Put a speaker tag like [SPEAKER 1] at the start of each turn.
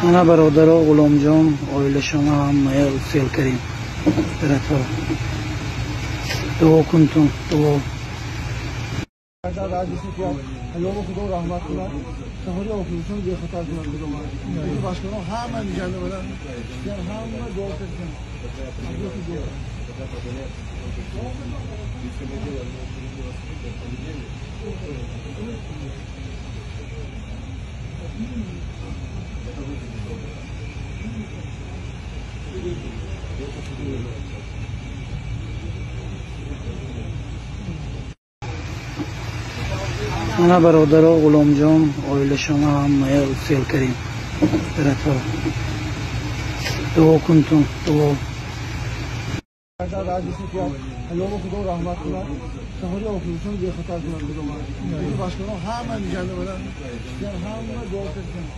[SPEAKER 1] Мана бародаро, Ғуломҷон, оилашона ҳамая сел кардем. Братва, дуо кунтун, дуо.
[SPEAKER 2] Ҳаёмо Худо раҳмат кунад, сафари охирашон бехатар кунад Худованд. Башқаҳо ҳама миҷанда буданд, ҳама дуо карданд.
[SPEAKER 1] Мана бародаро, Ғуломҷон, оилашона ҳамая сел кардем. Братва, дуо кунтун, дуо.
[SPEAKER 2] Ҳаёмо Худо раҳмат кунад, сафари охирашон бехатар кунад Худованд. Башқаҳо ҳама миҷанда буданд, ҳама дуо карданд.